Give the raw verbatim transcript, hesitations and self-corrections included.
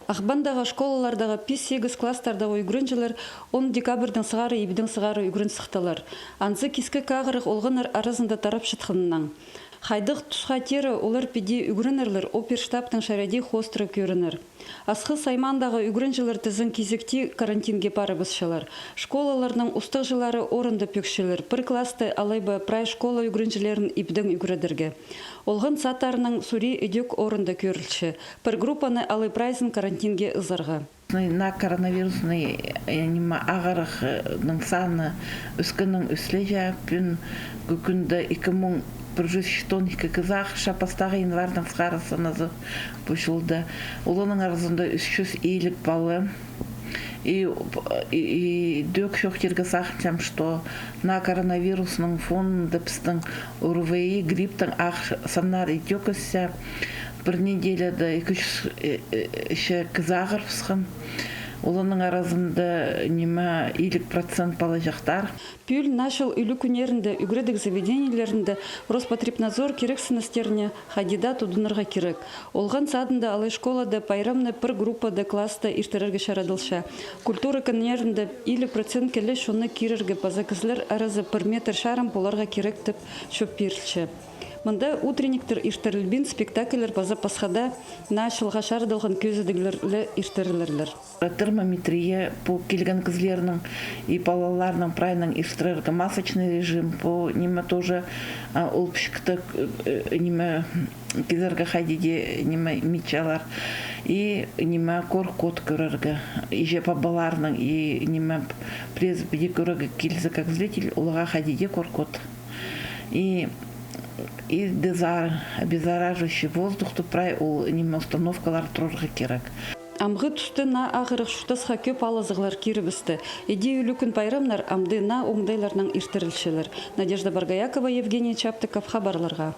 Ағбандағы школалардағы пис-сигіс класстардағы ӱгренҷілер он декабрьдең сығара ибдең сығара ӱгрен сыхтылар. Анзы кискек ағырығ олғаннар аразында тарапчатханнаң. Хайдағ тусха теере олар піди ӱгренерлер, оперштабтың чарадии хоостыра кӧрінер. Асхыс аймаандағы ӱгренҷілер тізең кизекти карантинге парыбысчалар. Школаларның устағҷылары орында пӧкчелер. Пір класты алай ба прай школа ӱгренҷілерін ибдең ӱгредерге. Олған садтарның сурии ідӧк орында кӧрілче. Пір группаны алай прайзын карантинге ызарға. Наа коронавирусный, э, ниме, ағырығның саны ӧскеннең ӧс ле, я, пӱӱнгі кӱнде ікі муң пір чӱс читон ікі кізі ағырча, пастағы январьдаң сығара саназа пу чылда. Оларның аразында ӱс чӱс илиг пала. И, и, и ідӧк чоохтирға сағынчам, что наа коронавирусның фонында пістің ОРВИ, грипптің ағырығ саннары ідӧк ӧсче. Пір неделяда ікі чӱс, э, э, че кізі ағырыбысхан. Оларның аразында, ниме, илиг процент палаҷахтар. Пӱӱл наа чыл ӱлӱкӱннерінде ӱгредіг заведениелерінде Роспотребнадзор кирексіністеріне хайди даа тудынарға кирек. Олған садында алай школада пайрамны пір группада, класста иртірерге чарадылча. Культура кӧннерінде илиг процентке ле чонны кирерге паза кізілер аразы пір метр чарым поларға кирек тіп чоп пирілче. Мында утренниктер иртірілбин, спектакльлер паза пасха даа наа чылға чарадылған кӧзідіглер ле иртірілерлер. Термометрия, пу килген кізілернің и палаларның прайының иртірерге, масочный режим, пу ниме тоже, а, ол пічіктіг, э, э, ниме, кізерге хайди дее, ниме, митчалар. И, ниме, Q-код кӧрерге. Иҷе-пабаларның, и, ниме, пірезі піди кӧрерге килзе, как зритель, оларға хайди дее Q-код. И, и дезар-, обеззараживающий воздух тіп прай ол, ниме, установкалар турарға кирек. Амғы туста наа ағырығ чуртасха кӧп алызығлар кирібісті. Іди ӱлӱкӱн пайрамнар амды наа оңдайларнаң иртірілчелер. Надежда Боргоякова, Евгений Чаптыков, хабарларға.